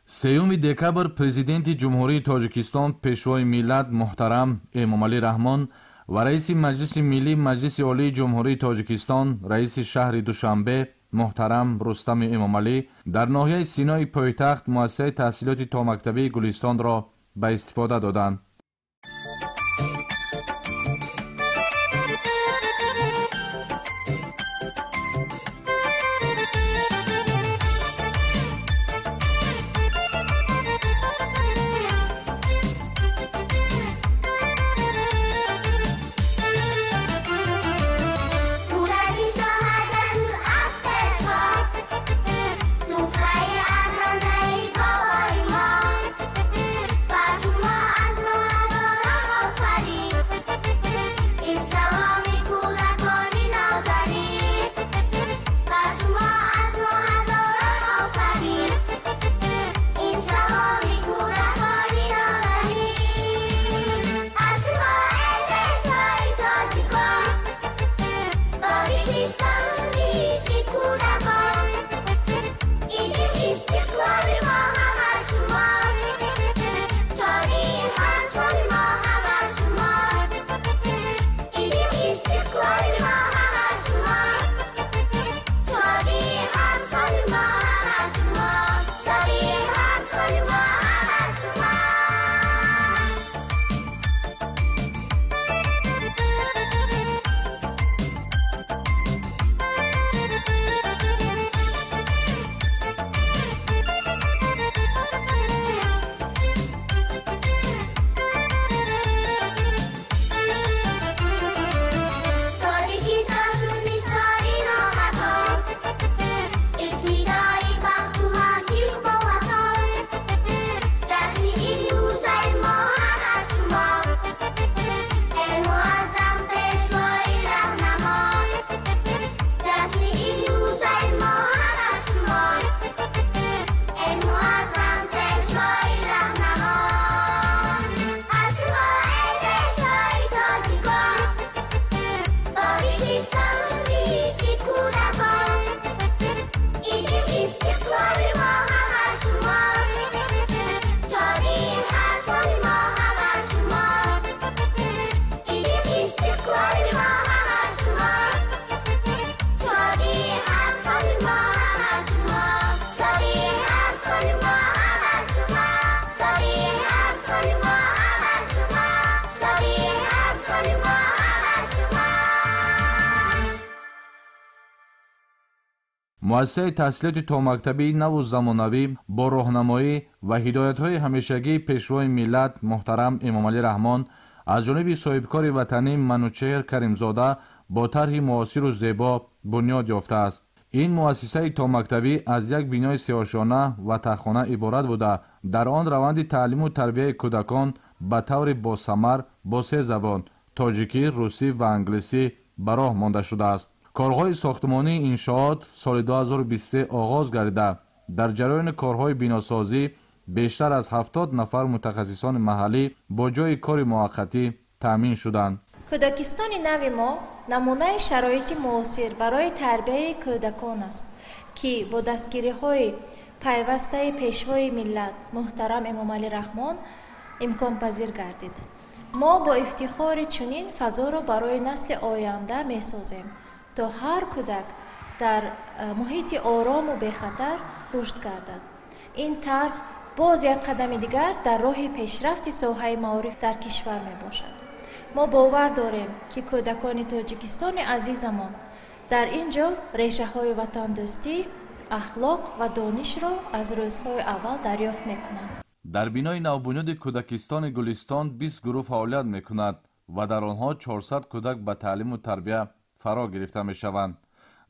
3 декабр Президенти Ҷумҳурии Тоҷикистон, Пешвои миллат муҳтарам Эмомалӣ Раҳмон ва раиси Маҷлиси Миллӣ Маҷлиси Олии Ҷумҳурии Тоҷикистон, раиси шаҳри Душанбе муҳтарам Рустами Эмомалӣ дар ноҳияи Синои пойтахт муассисаи таҳсилоти томактабии Гулистонро ба истифода доданд. Муассисаи таҳсилоти томактабии наву замонавӣ бо роҳнамоӣ ва ҳидоятҳои ҳамешагии Пешвои миллат муҳтарам Эмомалӣ Раҳмон аз ҷониби соҳибкори ватанӣ Манучеҳр Каримзода бо тарҳи муосиру зебо бунёд ёфтааст. Ин муассисаи томактабӣ аз як бинои сеошона ва таххона иборат буда, дар он раванди таълиму тарбияи кӯдакон ба таври босамар бо се забон тоҷикӣ, русӣ ва англисӣ ба роҳ монда шудааст. Корҳои сохтмонии иншоот соли 2023 оғоз гардида, дар ҷараёни корҳои биносозӣ бештар аз 70 нафар мутахассисони маҳаллӣ бо ҷойи кори муваққатӣ таъмин шуданд. Кӯдакистони нави мо намунаи шароити муосир барои тарбияи кӯдакон аст, ки бо дастгириҳои пайвастаи Пешвои миллат муҳтарам Эмомалӣ Раҳмон имконпазир гардид. Мо бо ифтихори чунин фазоро барои насли оянда месозем, то ҳар кӯдак дар муҳити орому бехатар рушд гардад. Ин тарҳ боз як қадами дигар дар роҳи пешрафти соҳаи маориф дар кишвар мебошад. Мо бовар дорем, ки кӯдакони Тоҷикистони азизамон дар ин ҷо решаҳои ватандӯстӣ, ахлоқ ва донишро аз рӯзҳои аввал дарёфт мекунанд. Дар бинои навбунёди кӯдакистони Гулистон 20 гурӯҳ фаъолият мекунад ва дар онҳо 400 кӯдак ба таълиму тарбия фаро гирифта мешаванд.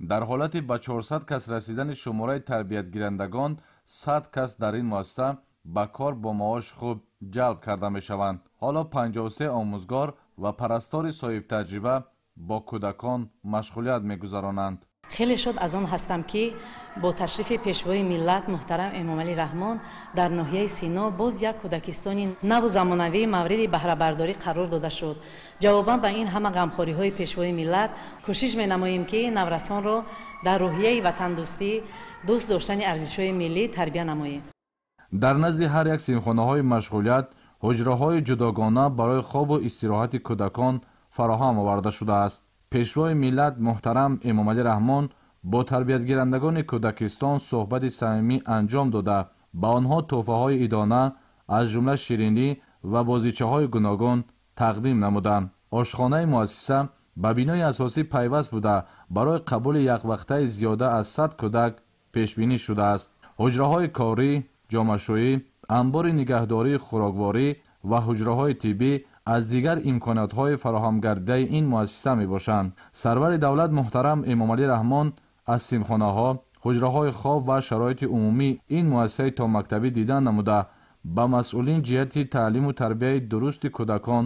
Дар ҳолати ба 400 кас расидани шумораи тарбиятгирандагон, 100 кас дар ин муассиса ба кор бо маоши хуб ҷалб карда мешаванд. Ҳоло 53 омӯзгор ва парастори соҳибтаҷриба бо кӯдакон машғулият мегузаронанд. Хеле шод аз он ҳастам, ки бо ташрифи Пешвои миллат муҳтарам Эмомалӣ Раҳмон дар ноҳияи Сино боз як кӯдакистони наву замонавӣ мавриди баҳрабардорӣ қарор дода шуд. Ҷавобан ба ин ҳама ғамхориҳои Пешвои миллат кӯшиш менамоем, ки наврасонро дар рӯҳияи ватандӯстӣ, дӯст доштани арзишҳои миллӣ тарбия намоем. Дар назди ҳар як синфхонаҳои машғулият ҳуҷраҳои ҷудогона барои хобу истироҳати кӯдакон фароҳам оварда шудааст. Пешвои миллат муҳтарам Эмомалӣ Раҳмон бо тарбиятгирандагони кӯдакистон суҳбати самимӣ анҷом дода, ба онҳо тӯҳфаҳои идона аз ҷумла ширинӣ ва бозичаҳои гуногун тақдим намуданд. Ошхонаи муассиса ба бинои асосӣ пайваст буда, барои қабули яквақтаи зиёда аз 100 кӯдак пешбинӣ шудааст. Ҳуҷраҳои корӣ, ҷомашӯӣ, анбори нигаҳдории хӯрокворӣ ва ҳуҷраҳои тиббӣ аз дигар имкониятҳои фароҳамгардидаи ин муассиса мебошанд. Сарвари давлат муҳтарам Эмомалӣ Раҳмон аз синфхонаҳо, ҳуҷраҳои хоб ва шароити умумии ин муассисаи томактабӣ дидан намуда, ба масъулин ҷиҳати таълиму тарбияи дурусти кӯдакон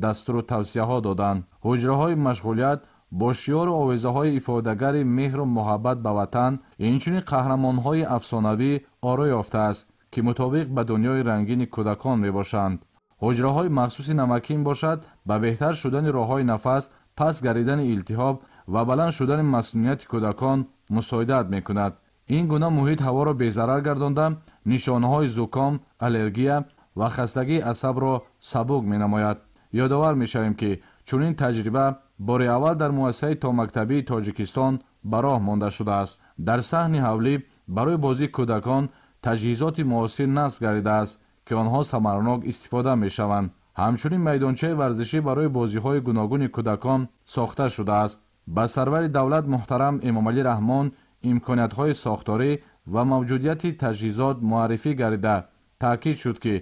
дастуру тавсияҳо доданд. Ҳуҷраҳои машғулият бо шиору овезаҳои ифодагари меҳру муҳаббат ба ватан, инчунин қаҳрамонҳои афсонавӣ оро ёфтааст, ки мутобиқ ба дунёи рангини кӯдакон мебошанд. Ҳуҷраҳои махсуси намакин бошад, ба беҳтар шудани роҳҳои нафас, пас гардидани илтиҳоб ва баланд шудани масунияти кӯдакон мусоидат мекунад. Ин гуна муҳит ҳаворо безарар гардонда, нишонаҳои зуком, аллергия ва хастагии асабро сабук менамояд. Ёдовар мешавем, ки чунин таҷриба бори аввал дар муассисаи томактабии Тоҷикистон ба роҳ монда шудааст. Дар саҳни ҳавлӣ барои бозии кӯдакон таҷҳизоти муосир насб гардидааст, ки онҳо самаранок истифода мешаванд. Ҳамчунин майдончаи варзишӣ барои бозиҳои гуногуни кӯдакон сохта шудааст. Ба сарвари давлат муҳтарам Эмомалӣ Раҳмон имкониятҳои сохторӣ ва мавҷудияти таҷҳизот муаррифӣ гардида, таъкид шуд, ки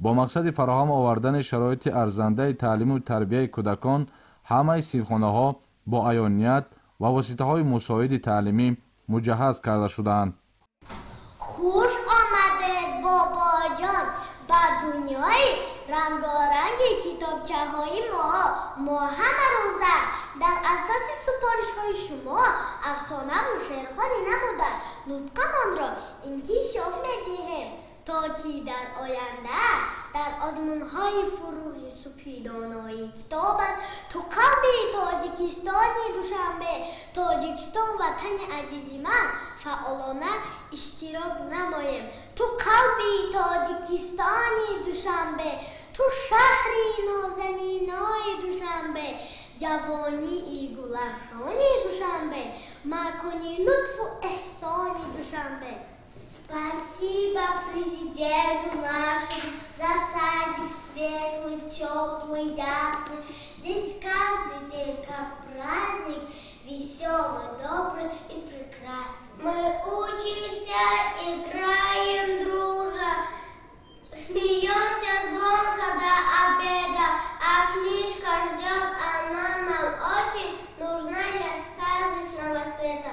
бо мақсади фароҳам овардани шароити арзандаи таълиму тарбияи кӯдакон ҳамаи синфхонаҳо бо аёният ва воситаҳои мусоиди таълимӣ муҷаҳҳаз карда шудаанд. Хуш омадед, бобоҷон, ба дунёи рангоранги китобчаҳои мо. Мо ҳама рӯза дар асоси супоришҳои шумо афсонаву шеърхонӣ намуда, нутқамонро инкишоф медиҳем, то ки дар оянда дар озмунҳои фурӯғи супидонои китоб аст ту қалби Тоҷикистони Душанбе, Тоҷикистон ватани азизи ман, фаъолона иштирок намоем. Ту қалби Тоҷикистони Душанбе, ту шаҳри нозанинои Душанбе, ҷавонии гулафшони Душанбе, макони лутфу эҳсони Душанбе. Спасибо президенту нашему за садик светлый, теплый, ясный. Здесь каждый день как праздник, веселый, добрый и прекрасный. Мы учимся, играем дружно, смеемся звонко до обеда, а книжка ждет, она нам очень нужна для сказочного света.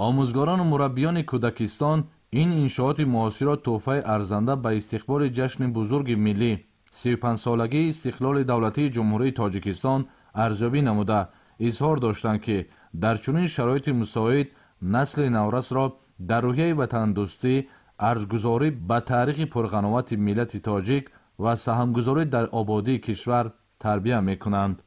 Омӯзгорону мураббиёни кӯдакистон ин иншооти муосирро тӯҳфаи арзанда ба истиқболи ҷашни бузурги миллӣ 35-солагии истиқлоли давлатии Ҷумҳурии Тоҷикистон арзёбӣ намуда, изҳор доштанд, ки дар чунин шароити мусоид насли наврасро дар рӯҳияи ватандӯстӣ, арҷгузорӣ ба таърихи пурғановати миллати тоҷик ва саҳмгузорӣ дар ободии кишвар тарбия мекунанд.